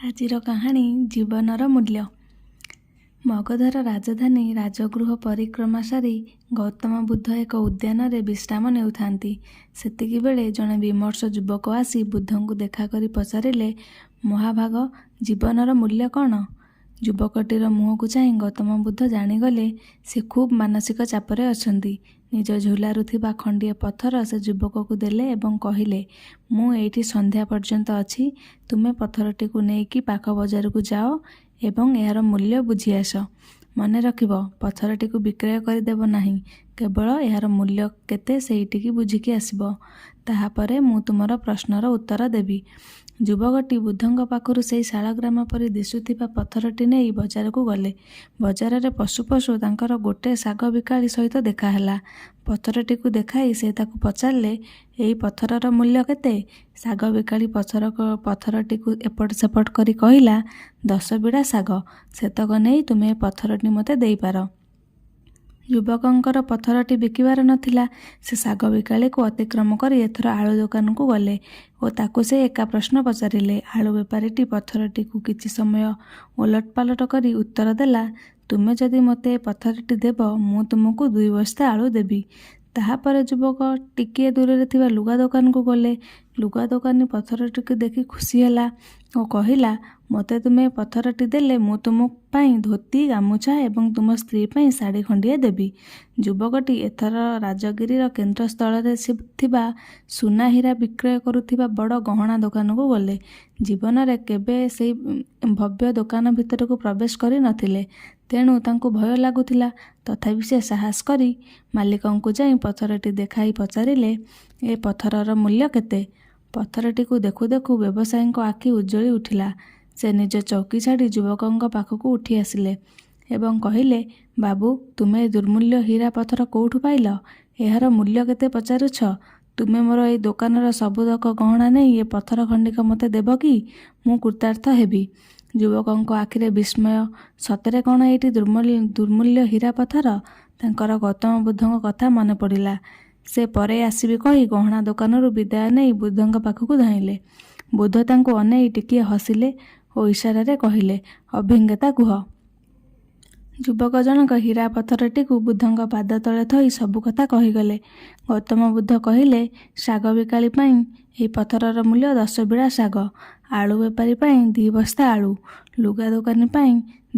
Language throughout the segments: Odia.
ଆଜିର କାହାଣୀ ଜୀବନର ମୂଲ୍ୟ। ମଗଧର ରାଜଧାନୀ ରାଜଗୃହ ପରିକ୍ରମା ସାରି ଗୌତମ ବୁଦ୍ଧ ଏକ ଉଦ୍ୟାନରେ ବିଶ୍ରାମ ନେଉଥାନ୍ତି। ସେତିକିବେଳେ ଜଣେ ବିମର୍ଷ ଯୁବକ ଆସି ବୁଦ୍ଧଙ୍କୁ ଦେଖାକରି ପଚାରିଲେ, "ମହାଭାଗ, ଜୀବନର ମୂଲ୍ୟ କ'ଣ? " ଯୁବକଟିର ମୁହଁକୁ ଚାହିଁ ଗୌତମ ବୁଦ୍ଧ ଜାଣିଗଲେ ସେ ଖୁବ୍ ମାନସିକ ଚାପରେ ଅଛନ୍ତି। ନିଜ ଝୁଲାରୁ ଥିବା ଖଣ୍ଡିଏ ପଥର ସେ ଯୁବକକୁ ଦେଲେ ଏବଂ କହିଲେ, "ମୁଁ ଏଇଠି ସନ୍ଧ୍ୟା ପର୍ଯ୍ୟନ୍ତ ଅଛି। ତୁମେ ପଥରଟିକୁ ନେଇକି ପାଖ ବଜାରକୁ ଯାଅ ଏବଂ ଏହାର ମୂଲ୍ୟ ବୁଝି ଆସ। ମନେ ରଖିବ, ପଥରଟିକୁ ବିକ୍ରୟ କରିଦେବ ନାହିଁ, କେବଳ ଏହାର ମୂଲ୍ୟ କେତେ ସେଇଟିକି ବୁଝିକି ଆସିବ। ତାହାପରେ ମୁଁ ତୁମର ପ୍ରଶ୍ନର ଉତ୍ତର ଦେବି। " ଯୁବକଟି ବୁଦ୍ଧଙ୍କ ପାଖରୁ ସେଇ ଶାଳଗ୍ରାମ ପରି ଦିଶୁଥିବା ପଥରଟି ନେଇ ବଜାରକୁ ଗଲେ। ବଜାରରେ ପଶୁ ପଶୁ ତାଙ୍କର ଗୋଟେ ଶାଗ ବିକାଳୀ ସହିତ ଦେଖାହେଲା। ପଥରଟିକୁ ଦେଖାଇ ସେ ତାକୁ ପଚାରିଲେ, "ଏଇ ପଥରର ମୂଲ୍ୟ କେତେ? " ଶାଗ ବିକାଳୀ ପଥରଟିକୁ ଏପଟ ସେପଟ କରି କହିଲା, "10 ବିଡ଼ା ଶାଗ। ସେତକ ନେଇ ତୁମେ ଏ ପଥରଟି ମୋତେ ଦେଇପାର। " ଯୁବକଙ୍କର ପଥରଟି ବିକିବାର ନଥିଲା। ସେ ଶାଗ ବିକାଳୀକୁ ଅତିକ୍ରମ କରି ଏଥର ଆଳୁ ଦୋକାନକୁ ଗଲେ ଓ ତାକୁ ସେ ଏକା ପ୍ରଶ୍ନ ପଚାରିଲେ। ଆଳୁ ବେପାରୀଟି ପଥରଟିକୁ କିଛି ସମୟ ଓଲଟପାଲଟ କରି ଉତ୍ତର ଦେଲା, "ତୁମେ ଯଦି ମୋତେ ଏ ପଥରଟି ଦେବ, ମୁଁ ତୁମକୁ 2 ବସ୍ତା ଆଳୁ ଦେବି। " ତାହାପରେ ଯୁବକ ଟିକିଏ ଦୂରରେ ଥିବା ଲୁଗା ଦୋକାନକୁ ଗଲେ। ଲୁଗା ଦୋକାନୀ ପଥରଟିକୁ ଦେଖି ଖୁସି ହେଲା ଓ କହିଲା, "ମୋତେ ତୁମେ ଏ ପଥରଟି ଦେଲେ ମୁଁ ତୁମ ପାଇଁ ଧୋତି, ଗାମୁଛା ଏବଂ ତୁମ ସ୍ତ୍ରୀ ପାଇଁ ଶାଢ଼ୀ ଖଣ୍ଡିଏ ଦେବି। " ଯୁବକଟି ଏଥର ରାଜଗିରିର କେନ୍ଦ୍ରସ୍ଥଳରେ ଥିବା ସୁନା ହୀରା ବିକ୍ରୟ କରୁଥିବା ବଡ଼ ଗହଣା ଦୋକାନକୁ ଗଲେ। ଜୀବନରେ କେବେ ସେଇ ଭବ୍ୟ ଦୋକାନ ଭିତରକୁ ପ୍ରବେଶ କରି ନଥିଲେ। ତେଣୁ ତାଙ୍କୁ ଭୟ ଲାଗୁଥିଲା। ତଥାପି ସେ ସାହସ କରି ମାଲିକଙ୍କୁ ଯାଇ ପଥରଟି ଦେଖାଇ ପଚାରିଲେ, "ଏ ପଥରର ମୂଲ୍ୟ କେତେ? " ପଥରଟିକୁ ଦେଖୁ ଦେଖୁ ବ୍ୟବସାୟୀଙ୍କ ଆଖି ଉଜ୍ଜ୍ୱଳି ଉଠିଲା। ସେ ନିଜ ଚୌକି ଛାଡ଼ି ଯୁବକଙ୍କ ପାଖକୁ ଉଠି ଆସିଲେ ଏବଂ କହିଲେ, "ବାବୁ, ତୁମେ ଏ ଦୁର୍ମୂଲ୍ୟ ହୀରା ପଥର କୋଉଠୁ ପାଇଲ? ଏହାର ମୂଲ୍ୟ କେତେ ପଚାରୁଛ? ତୁମେ ମୋର ଏଇ ଦୋକାନର ସବୁତକ ଗହଣା ନେଇ ଏ ପଥର ଖଣ୍ଡିକ ମୋତେ ଦେବ କି? ମୁଁ କୃତାର୍ଥ ହେବି। " ଯୁବକଙ୍କ ଆଖିରେ ବିସ୍ମୟ। ସତରେ କ'ଣ ଏଇଟି ଦୁର୍ମୂଲ୍ୟ ହୀରା ପଥର? ତାଙ୍କର ଗୌତମ ବୁଦ୍ଧଙ୍କ କଥା ମନେ ପଡ଼ିଲା। ସେ ପରେ ଆସିବି କହି ଗହଣା ଦୋକାନରୁ ବିଦାୟ ନେଇ ବୁଦ୍ଧଙ୍କ ପାଖକୁ ଧାଇଁଲେ। ବୁଦ୍ଧ ତାଙ୍କୁ ଅନେଇ ଟିକିଏ ହସିଲେ ଓ ଇଶାରାରେ କହିଲେ, "ଅଭିଜ୍ଞତା କୁହ। " ଯୁବକ ଜଣକ ହୀରା ପଥରଟିକୁ ବୁଦ୍ଧଙ୍କ ପାଦତଳେ ଥୋଇ ସବୁ କଥା କହିଗଲେ। ଗୌତମ ବୁଦ୍ଧ କହିଲେ, "ଶାଗ ବିକାଳୀ ପାଇଁ ଏହି ପଥରର ମୂଲ୍ୟ 10 ବିଡ଼ା ଶାଗ, ଆଳୁ ବେପାରୀ ପାଇଁ 2 ବସ୍ତା ଆଳୁ, ଲୁଗା ଦୋକାନୀ ପାଇଁ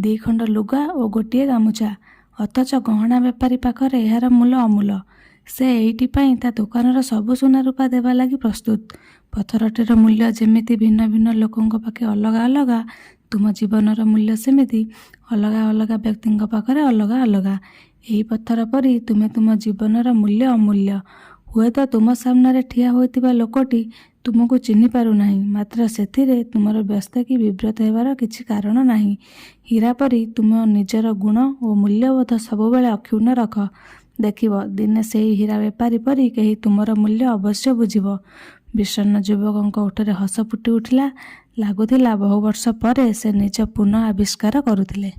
2 ଖଣ୍ଡ ଲୁଗା ଓ ଗୋଟିଏ ଗାମୁଛା। ଅଥଚ ଗହଣା ବେପାରୀ ପାଖରେ ଏହାର ମୂଲ ଅମୂଲ। ସେ ଏଇଟି ପାଇଁ ତା ଦୋକାନର ସବୁ ସୁନା ରୂପା ଦେବା ଲାଗି ପ୍ରସ୍ତୁତ। ପଥରଟିର ମୂଲ୍ୟ ଯେମିତି ଭିନ୍ନ ଭିନ୍ନ ଲୋକଙ୍କ ପାଖେ ଅଲଗା ଅଲଗା, ତୁମ ଜୀବନର ମୂଲ୍ୟ ସେମିତି ଅଲଗା ଅଲଗା ବ୍ୟକ୍ତିଙ୍କ ପାଖରେ ଅଲଗା ଅଲଗା। ଏହି ପଥର ପରି ତୁମେ ତୁମ ଜୀବନର ମୂଲ୍ୟ ଅମୂଲ୍ୟ। ହୁଏତ ତୁମ ସାମ୍ନାରେ ଠିଆ ହୋଇଥିବା ଲୋକଟି ତୁମକୁ ଚିହ୍ନି ପାରୁନାହିଁ, ମାତ୍ର ସେଥିରେ ତୁମର ବ୍ୟସ୍ତ କି ବିବ୍ରତ ହେବାର କିଛି କାରଣ ନାହିଁ। ହୀରା ପରି ତୁମ ନିଜର ଗୁଣ ଓ ମୂଲ୍ୟବୋଧ ସବୁବେଳେ ଅକ୍ଷୁଣ୍ଣ ରଖ। ଦେଖିବ, ଦିନେ ସେହି ହୀରା ବେପାରୀ ପରି କେହି ତୁମର ମୂଲ୍ୟ ଅବଶ୍ୟ ବୁଝିବ। " ବିଷଣ୍ଣ ଯୁବକଙ୍କ ଓଠରେ ହସ ଫୁଟି ଉଠିଲା। ଲାଗୁଥିଲା, ବହୁବର୍ଷ ପରେ ସେ ନିଜ ପୁନଃ ଆବିଷ୍କାର କରୁଥିଲେ।